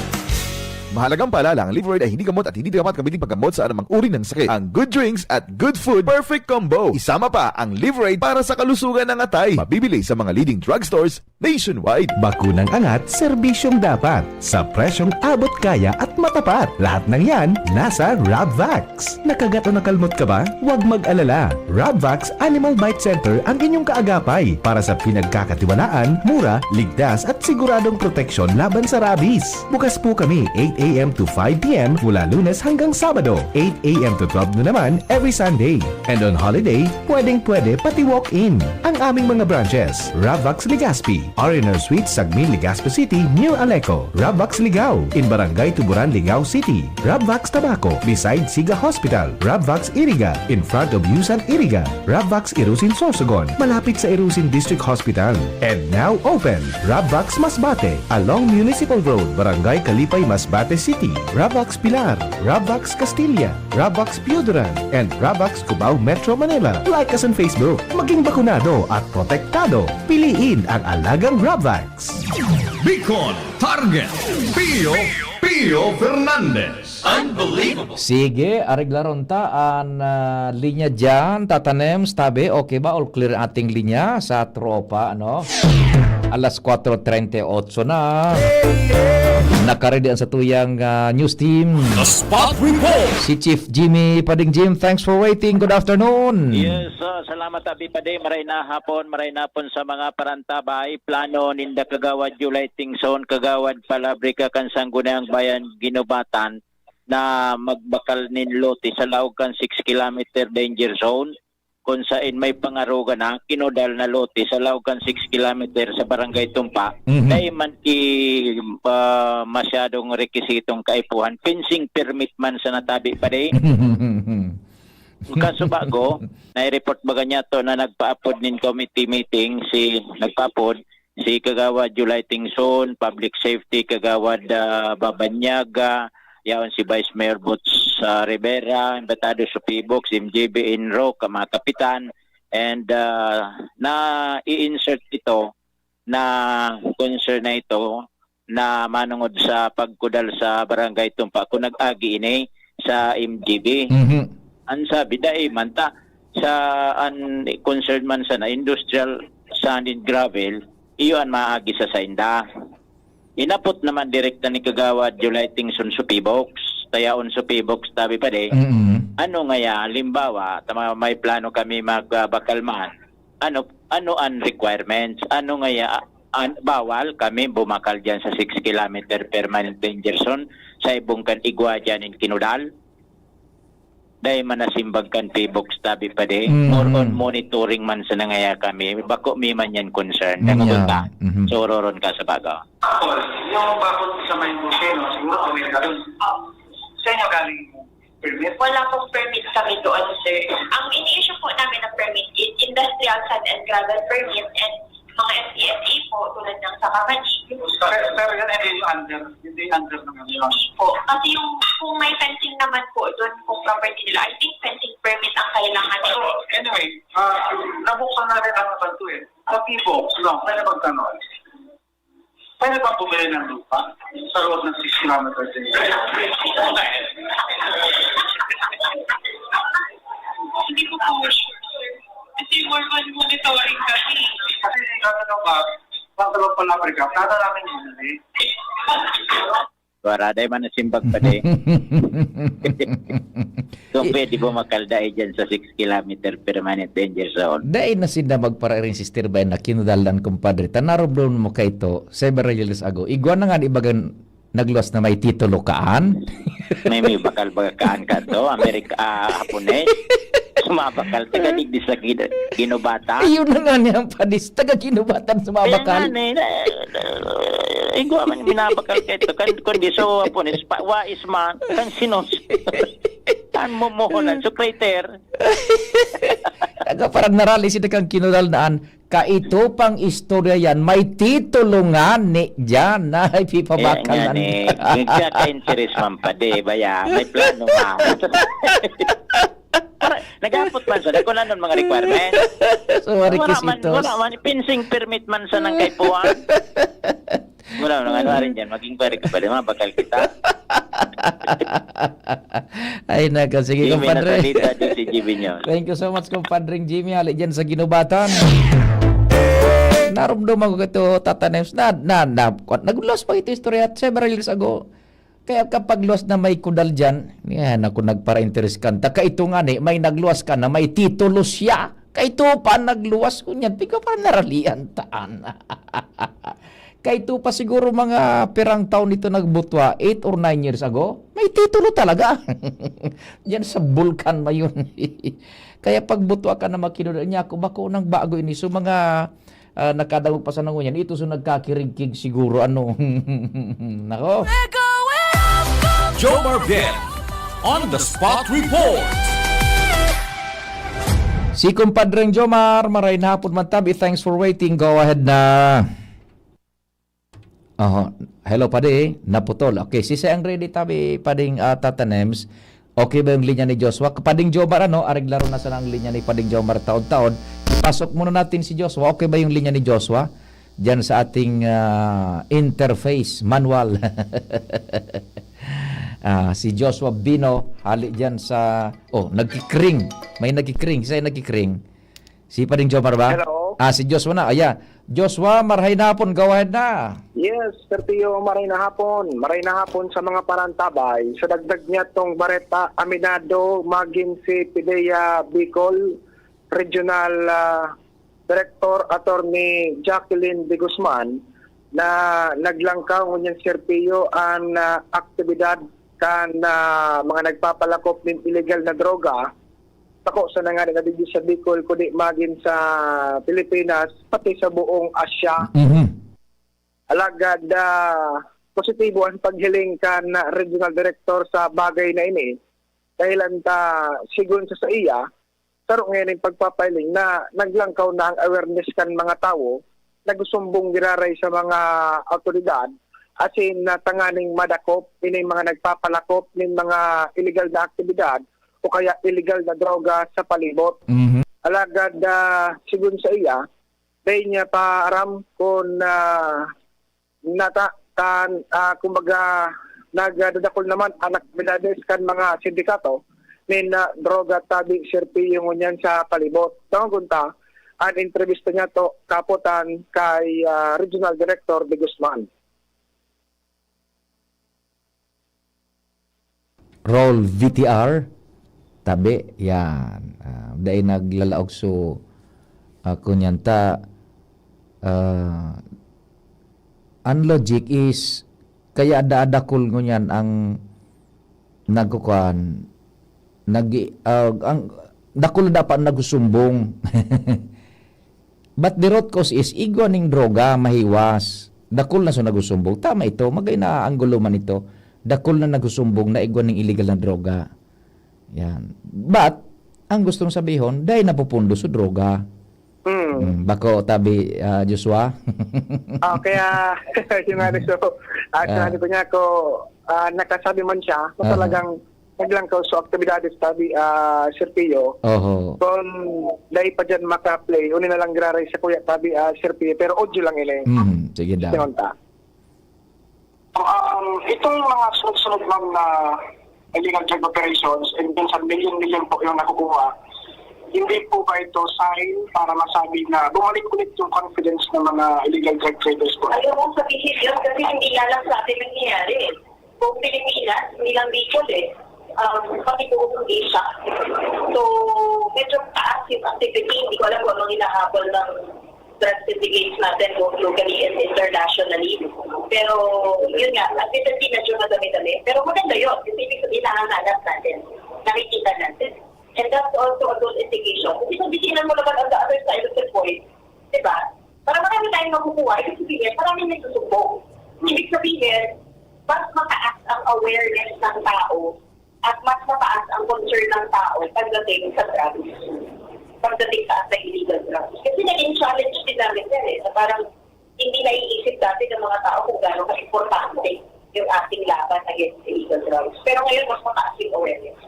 Mahalagang paalala, ang Livraid ay hindi gamot at hindi dapat gamitin paggamot sa anumang uri ng sakit. Ang good drinks at good food, perfect combo. Isama pa ang Livraid para sa kalusugan ng atay. Mabibili sa mga leading drugstores nationwide. Bakunang angat, serbisyong dapat, sa presyong abot kaya at matapat. Lahat ng yan, nasa Rabvax. Nakagat o nakalmot ka ba? Huwag mag-alala. Rabvax Animal Bite Center ang inyong kaagapay para sa pinagkakatiwalaan, mura, ligtas at siguradong proteksyon laban sa rabies. Bukas po kami eight a m to five p m mula Lunes hanggang Sabado, eight a m to twelve noon naman every Sunday. And on holiday, pwedeng-pwede pati walk-in. Ang aming mga branches, Rabvax Legazpi, R and R Suite, Sagmin, Legazpi City, near Aleco, Rabvax Ligao, in Barangay Tuburan, Ligao City, Rabvax Tabaco, beside Siga Hospital, Rabvax Iriga, in front of Yusan Iriga, Rabvax Irusin Sorsogon, malapit sa Irusin District Hospital. And now open, Rabvax Masbate, along Municipal Road, Barangay Kalipay, Masbate City, Rabvax Pilar, Rabvax Castilla, Rabvax Pioduran, and Rabvax Cubao, Metro Manila. Like us on Facebook. Maging bakunado at protektado. Piliin ang alagang Rabvax. Bicol Target, Pio, Pio Fernandez. Unbelievable. Sige, areglaron ta an, ah, linya diyan. Tatanems, tabi, okay ba? All clear ating linya sa tropa, ano? Alas kwatro treinta y ocho na. Nakaredy ang satuyang, ah, news team. The Spot Report. Si Chief Jimmy Pading. Jim, thanks for waiting. Good afternoon. Yes, ah, salamat, Abi Pade. Maray na hapon, maray na hapon sa mga parantabay. Plano ninda Kagawad July Tingson, Kagawad Palabrika kan Sangguniang Bayan Ginubatan na magbakal nin lote sa laog kan six kilometer danger zone, kun saen may pangaroga na, kinudal na lote sa laog kan six kilometer sa Barangay Tumpa, Mhm. dai man ki, ah, masyadong rekisitong kaipuhan. Fencing permit man sa natabi pa di. Kaso bago, nai-report baga niya to na nagpaapod nin committee meeting si, nagpaapod si Kagawad July Tingson, Public Safety, Kagawad, ah, Babanyaga, yaon si Vice Mayor Boots, ah, Rivera, imbitado sa P B O C, M G B, Inro, ka mga kapitan, and, ah, na-i-insert ito na concern na ito na manungod sa pagkudal sa Barangay Tumpa kung nag-agi ini sa M G B. Mhm. Ang sabi, dai man ta, sa an concern man sana, industrial sand and gravel, iyo an maagi sa sainda. Inapot naman direkta ni Kagawad July Tingson sa P B O C, tayaon sa P B O C, tabi pa di, Mm-mm. ano ngaya, halimbawa, tama, may plano kami magbakal man, ano, ano an requirements? Ano ngaya, an, bawal kami bumakal diyan sa six kilometer permanent danger zone sa ibong kan igwa diyan in Kinudal? Dai man nasimbag kan P B O C tabi pa di. Mhm. More on monitoring man sana ngaya kami. Bako mi man yan concern. Mm, Nagugot yeah. ka. Mhm. So, roron ka sa baga. Yung bakod sa may Buseno, siguro aware ka dun. Sa inyo galing yung permit? Wala pong permit kami doon, sir. Ang ini-issue po namin na permit is industrial sand and gravel permit and mga M D S A po, tulad ng sa Kamani. Pero, pero yun, hindi yung under, hindi yung under ng ano. Hindi po. Kasi yung, kung may fencing naman po doon, kung property nila, I think fencing permit ang kailangan nila. So, anyway, ah, nabuksan na rin ang kanto eh. Sa P B O C, no, pwede magtanong. Pwede ba bumili ng lupa sa loob ng six kilometers din? Hindi ko po sure, sir. Kasi more on monitoring kami. Kasi yung gano'n ba, pag loob pa ng Africa, plano namin bumili. Waraday man nasimbag pa di. Kung pwede po makaldae dyan sa six kilometer permanent danger zone. Dai na sinda magpararing sister ba na kinudalan, kumpadre? Tanarobdon mo kay to, several years ago. Igwa na nga, di ba gan-, nagluwas na may titulo kaan? May, may bakal baga kaan ka to? Amerika, ah, Hapon eh. Sumabakal, taga digdi sa gin-, ginubatan. Ayun na nga niya, padis. Taga ginubatan, sumabakal. Kaya nga, eh, na, na, igwa man, minabakal ka ito. Kan, kundi so, Hapon, is pa, wa, is man, kan sinos. Ang mumuhunan, secretary. Taga parang narali sila kang kinudal naan. Kaito pang istorya yan. May titulo nga ni dyan. Ay, pipabakal Kaya nga na. ni, nagkaka-interest man pa, di ba, ya? May plano man. Para, nag-aapot man sa, kung anong mga requirement. So, mga Wala man, requisitos. wala man, fencing permit man sa nang kaipuhan. Wala nang ano, arin dyan, maging pare ka pala, mga bakal kita. Ay, nako. Sige, Jimmy compadre. Natalita, di si Jimmy Nyon. Thank you so much, compadre Jimmy. Hali dyan sa Ginubatan. Narumdum ako kito, Tata Nems. Na, na, na, nagluwas pa ito istorya several years ago. Kaya kapag luwas na may kudal dyan, yan ako nagpara-interes kanta. Kaito nga ni, may nagluwas ka na, may titulo siya. Kaito pa nagluwas ko niyan, piga pa naralian taan. Kaito pa siguro mga pirang taon nito nagbutwa, eight or nine years ago, may titulo talaga. Diyan sa Bulkan Mayon. Kaya pag butwa ka na makinuda niya ako, bako nang bago ini. So mga ah, nakadangog pa sa nangunyan, ito so nagkakirigkig siguro, ano. Nako. Jomar Bien on the spot report. Si Compadreng Jomar, maray na hapon man tabi. Thanks for waiting. Go ahead na. Oho. Hello, padi. Naputol. Okay, si Sir ang ready tabi, pading, ah, Tata Nems. Okay ba yung linya ni Joshua? Pading Jomar, ano? Areglaro na sana ang linya ni Pading Jomar taon-taon. Ipasok muna natin si Joshua. Okay ba yung linya ni Joshua? Diyan sa ating, ah, interface manual. Ah, si Joshua Bino, hali diyan sa, oh, nagkikring. May nagkikring. Siya yung nagkikring. Si Pading Jomar ba? Hello? Ah, si Joshua na. Ayan. Joshua, marhay na hapon. Go ahead na. Yes, Sir Pio, maray na hapon. Maray na hapon sa mga parantabay. Sa dagdag niya tong bareta, aminado magin si Pidea Bicol Regional, ah, Director Attorney Jacqueline de Guzman na naglangkaw ngunyan, Sir Pio, an, ah, aktibidad kan, ah, mga nagpapalakop nin illegal na droga, bako sana ngani na digdi sa Bicol, kundi magin sa Pilipinas, pati sa buong Asya. Mhm. Alagad, ah, positibo ang paghiling kan, ah, regional director sa bagay na ini. Dahil anta, sigon sa saiya, saro ngayon ang pagpapahiling na naglangkaw na ang awareness kan mga tawo, nagsusumbong giraray sa mga awtoridad, asin na tanganing madakop ining mga nagpapalakop nin mga illegal na aktibidad o kaya illegal na droga sa palibot. Mhm. Alagad, ah, sigon saiya, dai niya pa aram kun, ah, nata-, kan, ah, kumbaga, nagdadakul naman an aktibidades kan mga sindikato nin, ah, droga tabi, Sir Pio, ngunyan sa palibot. Dangogon ta an entrevista niyato kaputan kay, ah, Regional Director de Guzman. Roll V T R, tabi, yan. Ah, dai naglalaog so, ah, kunyan ta, ah, ang logic is, kaya da-, dakul ngunyan ang nagkukuan, nag-, ah, ang dakul na dapat nagsusumbong. But the root cause is, igwa ning droga, mahiwas. Dakul na so nagsusumbong. Tama ito, magay na anggulo man ito. Dakul na nagsusumbong na igwa ning illegal na droga. Yan. But, ang gustong sabihon, dai napupundo so droga. Hmm. Mm, bako, tabi, ah, Joshua. Ah, kaya, yung ano, so, ah, Ah. sinabi ko niya ko, ah, nakasabi man siya, na Aha. talagang naglangkaw sa aktibidades tabi, ah, Sir Pio. Oho. Kung dai pa dyan maka-play, uni na lang giraray sa kuya tabi, ah, Sir Pio, pero audio lang ini. Mhm, sige daw. Sinon ta. Um, itong mga sunod-sunod, ma'am, na illegal drug operations, and then sa milyon-milyon po yung nakukuha, hindi po ba ito sign para masabi na bumalik ulit yung confidence ng mga illegal drug traders po? Ayaw mong sabihin yun kasi hindi nga lang sa atin nangyayari. Buong Pilipinas, hindi lang Bicol eh. Um, pati buong Asia. So, medyo taas yung activity. Hindi ko alam kung anong hinahabol ng drug syndicates natin, both locally and internationally. Pero, yun nga, activity medyo madami-dami. Pero maganda yun. Kasi ibig sabihin, nahanap natin. Nakikita natin. And that's also a good indication. Kasi kung titignan mo naman on the other side of the coin, di ba? Para marami tayong makukuha, ibig sabihin, maraming nagsusumbong. Ibig sabihin, mas mataas ang awareness ng tao at mas mataas ang concern ng tao pagdating sa drugs, pagdating sa anti-illegal drugs. Kasi naging challenge din namin yan eh, na parang hindi naiisip dati ng mga tao kung gaano ka-importante yung ating laban against illegal drugs. Pero ngayon, mas mataas yung awareness.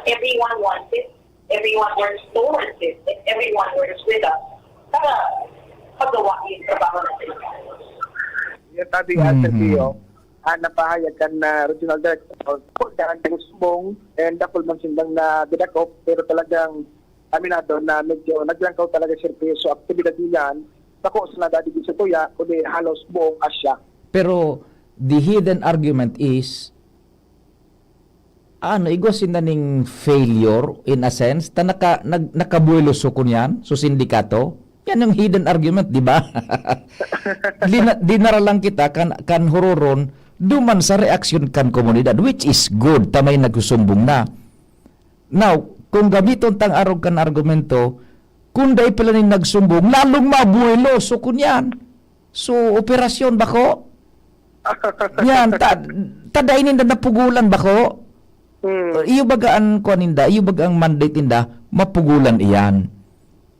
Everyone wants it, everyone works towards it, and everyone works with us para magawa yung trabaho natin. Yan tabi, ah, Sir Mhm. Pio, ah, napahayag kan ah, Regional Director, kan Sumbong, and dakul man sindang na dinakop, pero talagang aminado na medyo naglangkaw talaga, Sir Pio, so aktibidad niyan, bako sa nadadi sa Tuya, kundi halos buong Asia. Pero the hidden argument is, ano, igwa sinda ning failure in a sense, ta naka, nag, nakabuelo so kunyan, so sindikato. Yan yung hidden argument, di ba? Dina, dinara lang kita kan, kan huroron, duman sa reaksyon kan komunidad, which is good, ta may nagsusumbong na. Now, kung gamiton tang arog kan argumento, kung dai pala nin nagsumbong, lalong mabuelo so kunyan. So, operasyon bako? Yan, ta, ta dai ninda napugulan bako? Hmm. Iyo baga ang kuan ninda, iyo baga ang mandate ninda, mapugulan iyan.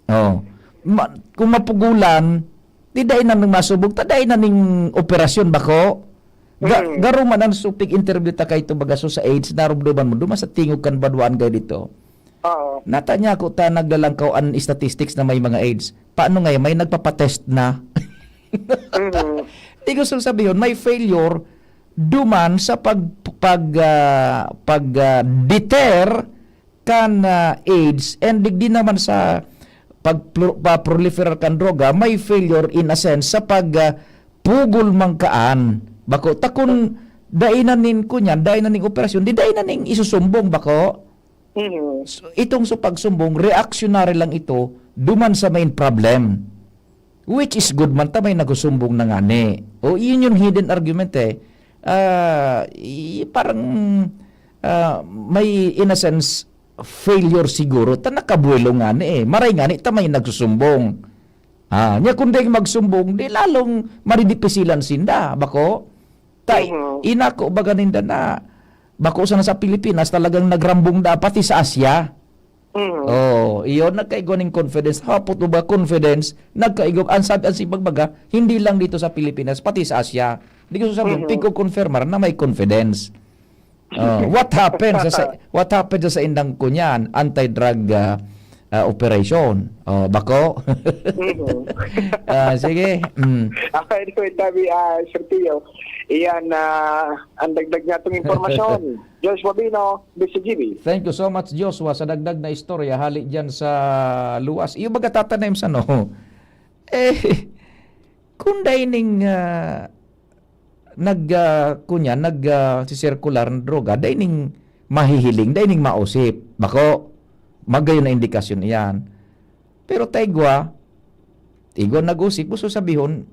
Oh. Ma, kung mapugulan, di dai na ning masubog, ta dai na ning operasyon bako? Ga, Hmm. garo man ang supig interview ta kay to baga so sa AIDS, narumduman mo, duman sa tingog kan banwaan gay dito. Oo. Natanya ko ta naglalangkaw an statistics na may mga AIDS. Paano ngayon? May nagpapatest na? Mhm. Di gusto sabihon, may failure duman sa pag, pag, ah, pag, ah, deter kan ah, AIDS and digdi naman sa pag proliferar kan droga, may failure in a sense sa pag ah, pugol man kaan. Bako, ta kun dai na nin kunyan, dai na ning operasyon, di dai na ning isusumbong, bako? Mhm. So, itong sa pagsumbong, reactionary lang ito duman sa main problem. Which is good man ta may nagsusumbong na ngani. O, yun yung hidden argument eh. Ah, i, parang ah, may in a sense failure siguro ta nakabuelo ngani eh. Maray ngani ta may nagsusumbong. Ah, nya kung dai magsumbong, di lalong maridipisilan sinda, bako? Tay, Mhm. inako baga ninda na bako sana sa Pilipinas talagang nagrambong da pati sa Asia. Mhm. Oh, iyon nagkaigwa ning confidence. Hapot mo ba confidence? Nagkaigwa, ang sabi, ang simbag baga, hindi lang dito sa Pilipinas, pati sa Asia. Di ko sasabihin, Mhm. pigko-confirmar na may confidence. Oh, what happened sa, sa what happened sa, sa indang kunyan, anti-drug ah, ah, operation? Oh, bako? Mhm. Ah, sige. Mm. Ah, anyway, tabi, ah, Sir Pio, iyan na ang dagdag natong impormasyon. Josh Babino, B C G B. Thank you so much, Joshua, sa dagdag na istorya hali dyan sa luwas. Iyo baga tatanim sa no? Eh, kung dai ning ah, nag ah, kunya, nag ah, sisirkular na droga, dai ning mahihiling, dai ning mausip. Bako, magayon na indikasyon iyan. Pero ta igwa, igwa nag-usip, gusto sabihon,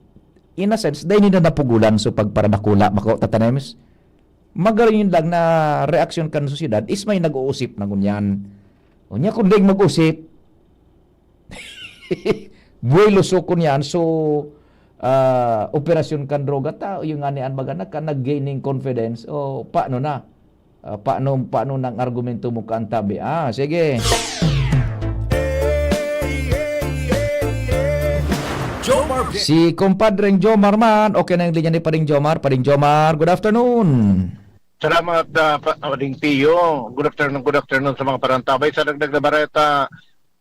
in a sense, dai ninda napugulan so pagparadakula, bako, tatanems. Magayon lang na reaksyon kan sosyedad is may nag-uusip na ngunyan. Unya, kung dai mag-usip, buwelo so kunyan, so ah, operasyon kan droga ta, yung nga ni an baga nagka nag-gaining confidence, o paano na? Ah, paano, paano nang argumento mo kaantabi? Ah, sige. Jomar Si Compadreng Jomar man. Okay na yung linya ni Pading Jomar. Pading Jomar, good afternoon. Salamat, ah, pa, Pading Pio. Good afternoon, good afternoon sa mga parantabay. Sa dagdag na bareta,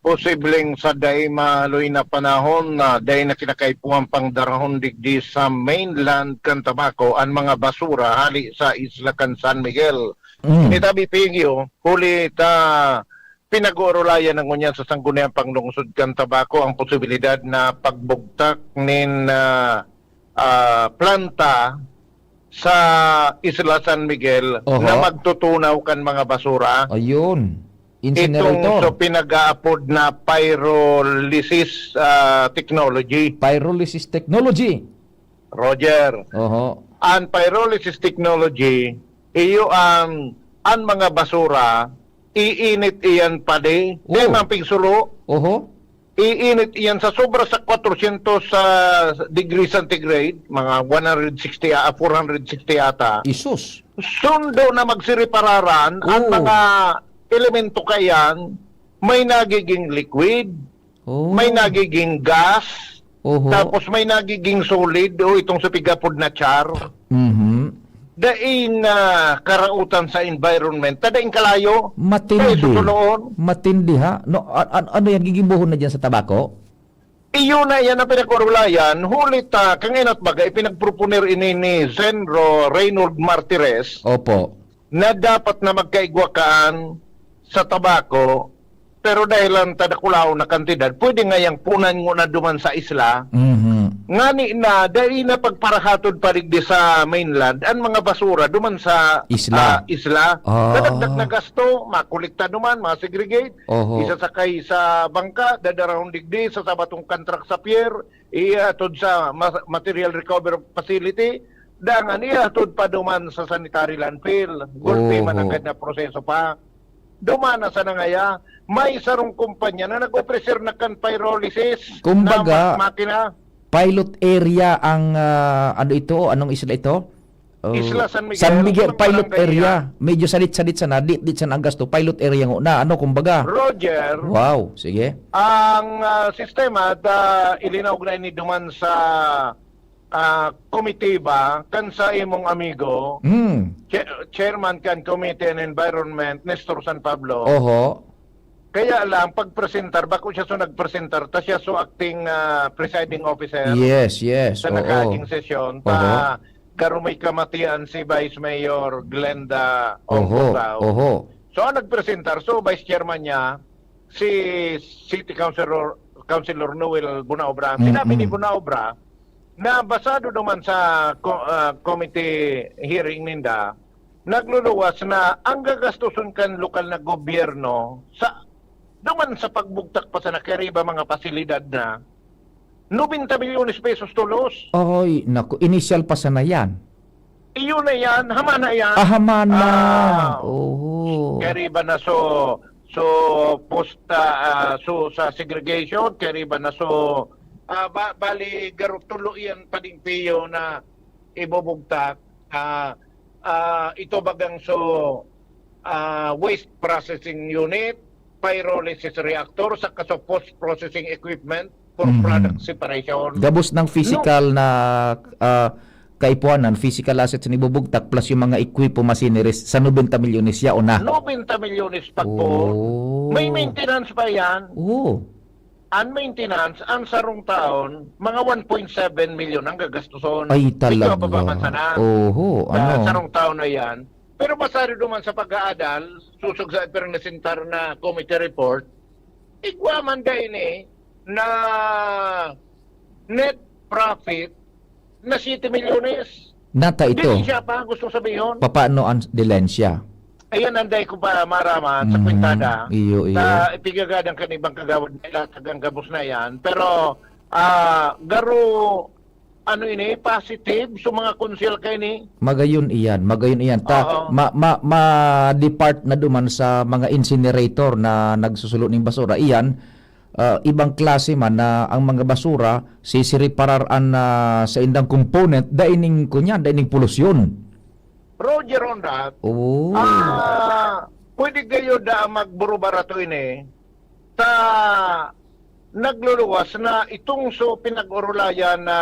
posibleng sa dai maluy na panahon na dai na kinakaipuhan pang darahon digdi sa mainland kan Tabaco ang mga basura hali sa isla kan San Miguel. Mm. Itabi, Pio, huli ta pinag-uurulayan na ngunyan sa Sangguniang Panglungsod kan Tabaco ang posibilidad na pagbugtak nin ah, ah, planta sa Isla San Miguel Oho. na magtutunaw kan mga basura. Ayun. Itong so Incinerator. Pinag-aapod na pyrolysis ah, technology, Pyrolysis technology. Roger. Oho. Ang pyrolysis technology, iyo ang, ang mga basura, iinit iyan padi. Oh. Dahil mga pigsulo, Oho. iinit iyan sa sobra sa kwatrosyentos sa degree centigrade, mga one hundred sixty, ah, four hundred sixty ata. Isus. sundo na magsiripararan ang Oo. mga elemento kaiyan, may nagiging liquid, Oh. may nagiging gas, Oho. tapos may nagiging solid o itong sa pigapod na char. Mhm. Daing, ah, karautan sa environment, ta daing kalayo. Matindi. Kaya susuloon. Matindi, ha? No, a-, a-, ano yan? Gigibohon na dyan sa tabako? Iyo na yan ang pinag-urulayan. Huli ta, kang inot baga, ipinagproponer ini ni Senro Reynold Martires Opo. na dapat na magkaigwa kaan sa tabako, pero dahil lang tadakulaw na kantidad, pwede nga yang punan ngona duman sa isla. Mhm. Ngani na, dai na pagparahatod pa digdi sa mainland, ang mga basura duman sa, Isla. ah, isla. Ah. Kadagdag na gasto, makolekta duman, masegregate, Oho. isasakay sa bangka, dadarahon digdi sa sabatong kantrak sa pier, ihatod sa ma-, material recovery facility, dangan ihatod pa duman sa sanitary landfill. Gulpi man Oho. agad na proseso pa. Duman na sa nangaya, may sarong kumpanya na nag-ofrecer na kan pyrolysis Kumbaga, na ma-, makina. Pilot area ang, ah, ano ito? Anong isla ito? Oh, Isla San Miguel, San Miguel, mga pilot barangay area. yan. Medyo sadit-sadit sana, dit-dit sana ang gasto. Pilot area ngona, ano, kumbaga. Roger, Wow, sige. ang, ah, sistema, da, ilinaog na ini duman sa, ah, komitiba, kan sa imong amigo, Mm. cha-, chairman kan Committee on Environment, Nestor San Pablo. Oho. Kaya lang, pagpresentar, bako siya so nagpresentar, ta siya so acting, ah, presiding officer Yes, yes. sa Oo. nakaaging sesyon. Ta Oho. garo may kamatian si Vice Mayor Glenda Oho. Ongkongao. Oho. So, ang nagpresentar, so Vice Chairman niya, si City Councilor, Councilor Noel Bunaobra. Sinabi ni Mm-mm. Bunaobra na basado naman sa co-, ah, committee hearing ninda, nagluluwas na ang gagastuson kan lokal na gobyerno sa, duman sa pagbugtak pa sana kay iba mga pasilidad na, nobenta milyones pesos tolos. Ay, naku, initial pa sana yan. Iyon na yan, hama na yan. Ah, hama na. Ah, Oho. kay iba na so, so posta, ah, so sa segregation, kay iba na so, ah, ba-, bali, garo tulo yan pading piyo na ibubugtak. Ah, ah, ito bagang so, ah, waste processing unit, pyrolysis reactor, saka so post-processing equipment for Mhm. product separation. Gabos ng No. physical na, ah, kaipuhanan, physical assets na ibubugtak plus yung mga ekwipo, machineries sa nobenta milyones, yaon na. Nobenta milyones pa po. Oh. May maintenance pa yan. Oo. Ang maintenance, ang sarong taon, mga one point seven milyon ang gagastuson. Ay, Medyo talaga. mababa man sana. Oho, Sa ano? sarong taon na yan. Pero basado naman sa pag-aadal, susog sa ipinapresentar na committee report, igwa man da ini na net profit na siyete milyones. Nata ito. Dilensya pa, gusto sabihon. Papaano ang dilensya? Ayan, anday ko pa maraman sa Mhm. kwentada. Iyo, iyo. Ta, ipigagadan kan ibang kagawad na ilatag ang gabos na yan. Pero, ah, garo, ano ini, positive sa mga konsyal kaini. Magayon iyan, magayon iyan. Ta, Oo. ma-, ma-, ma-depart na duman sa mga incinerator na nagsusulo ning basura. Iyan, ah, ibang klase man na ang mga basura, sisiriparar an, ah, saindang component, dai ning, kunyan, dai ning polusyon. Roger on that. Oh. Ah, pwede kayo da magburubarato ini. Ta nagluluwas na itong so pinag-orulayan na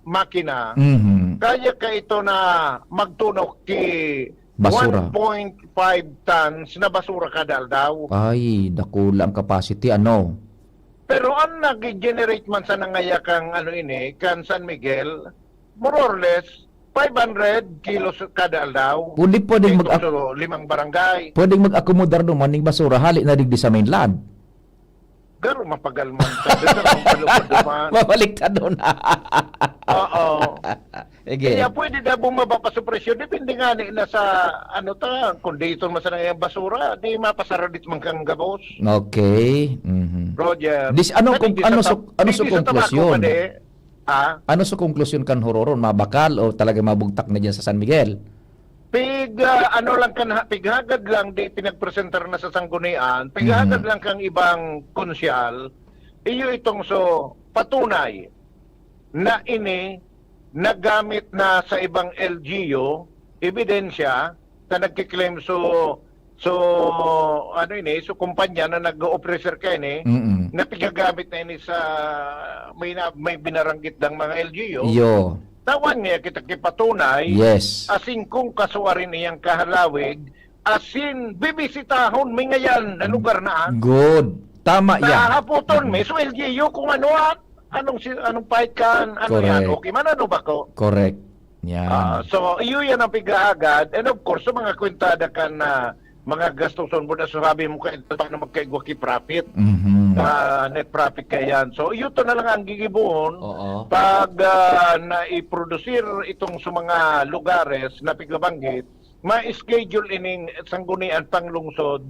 makina, Mhm. kaya ka ito na magtunok ki Basura. one point five tons na basura kada aldaw. Ay, dakula ang capacity, ano? Pero ang nag-generate man sa nangaya kang ano ini, kan San Miguel, more or less, five hundred kilos kada aldaw. Pwede, pwedeng Ito mag-, sa limang barangay. Pwedeng mag-akomodar duman ning basura, hali na digdi sa mainland. Garo mapagal man. Sabi na, ang palubod duman. Mabaliktad na. Oo. Sige. Kaya pwede na bumaba pa sa presyo. Depende nga ni na sa, ano ta, kung dito man sa nangayang basura, di mapasara dit man kang gabos. Okay. Mhm. Roger. Dis-, ano Pwede kung, di sa ano tab-, su-, ano pwede su sa tabako konklusyon? pwede. Ha? Ano sa konklusyon kan Hororon? Mabakal o talaga mabugtak na dyan sa San Miguel? Pig, ah, ano lang kan ha-, pighagad lang, di pinagpresentar na sa sanggunian, pighagad Mhm. lang kang ibang konsyal, iyo itong so, patunay na ini nagamit na sa ibang L G U ebidensya na nagki-claim so, so, ano ini, so kumpanya na nag-o-offer kaini, Mm. na pigagamit na ini sa may na, may binaranggit ng mga L G U. Yo. Tawan niya kita kipatunay, Yes. asin kung kasuarin iyang kahalawig, asin bibisitahon mi ngayon na lugar na, ah. Good. Tama yan. Hahapoton mi, so L G U kung ano, ah, anong si, anong pahit kan, ano yan, Correct. okay man, ano ba ko? Correct. Yan. Ah, so, iyo yan ang pighaagad. And of course, sa mga kwentada kan, ah, mga gastuson mo na sabi mo kayo, paano magkaigwa ki profit? Mhm. Ah, net profit ka yan. So, iyo to na lang ang gigibohon Oo. pag, ah, naiproducir itong sa mga lugares na pigbabanggit, ma-schedule ining sanggunian panglungsod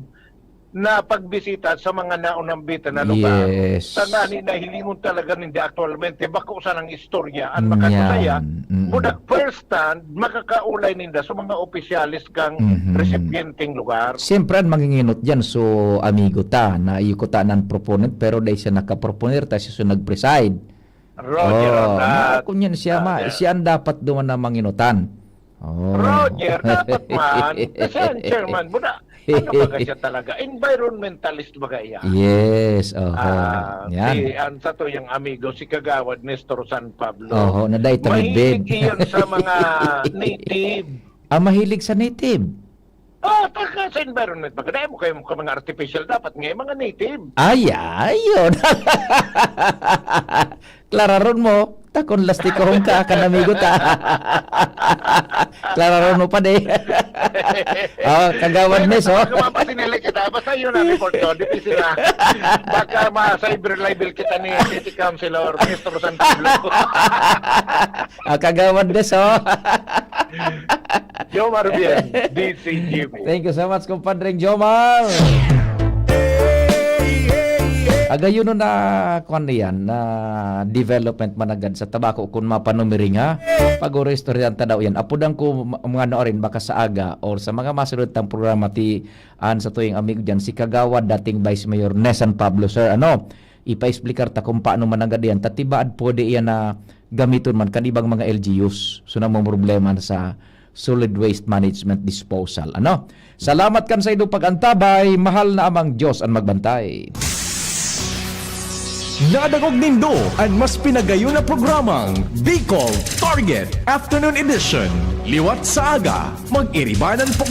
na pagbisita sa mga naunambitan na lugar. Yes. Tanani na hilingon talaga ninda aktualmente, bako sanang istorya, ang Yan. makakusaya, Mm. budak first hand, makakaulay ninda sa mga opisyales kang Mhm. resipienteng lugar. Siyempre, ang manginginot dyan, so, amigo ta, na iyo ko ta nan proponent, pero dahil siya nakaproponer, ta siya so nag-preside. Roger, Oh, ang lahat. ma-, kung yan siya, ma-, Roger. siya ang dapat duman na manginutan. Oh. Roger, dapat man, kasi ang chairman mo na, ano ba ka siya talaga? Environmentalist ba ka iya? Yes, oho. Ah, Yan. si, ang sa to yung amigo, si Kagawad Nestor San Pablo. Oho, na dahil Mahilig tumibid. iyon sa mga native. Ah, mahilig sa native? Oh, taga sa environment, magkadaya mo kayo mga artificial, dapat nga yung mga native. Ay, ay, yun. Klararon mo, takon lastikahon ka, kan amigo ta. Klararon mo pa, di. Oh, Kagawad Nes, oh. Baka mapasinili kita, basta yun ang report ko, di sila. Baka ma-cyber libel kita ni City Councilor, Mister San Pablo. Ah, Kagawad Nes, oh. Jomar Bien, D C G B. Thank you so much, Compadre Jomar. Agayon na, kwan na yan, na development managad sa tabako kun mapanumiring, ha? Pag-oristoryahan ta daw yan. Apudan ko ma-, mga ano rin, baka sa aga or sa mga masunod tang programa, ti an sa tuyang amigo dyan, si Kagawad, dating Vice Mayor Nesan Pablo, sir, ano? Ipa-explicar ta kung paano managad yan. Tatibaad pwede yan na gamiton man kan ibang mga L G Us. So, namomroblema na sa solid waste management disposal. Ano? Salamat kan sa inyong pag-antabay. Mahal na Amang Diyos an magbantay. Nadangog nindo an mas pinagayon na programang Bicol Target Afternoon Edition. Liwat sa aga, mag-iribanan po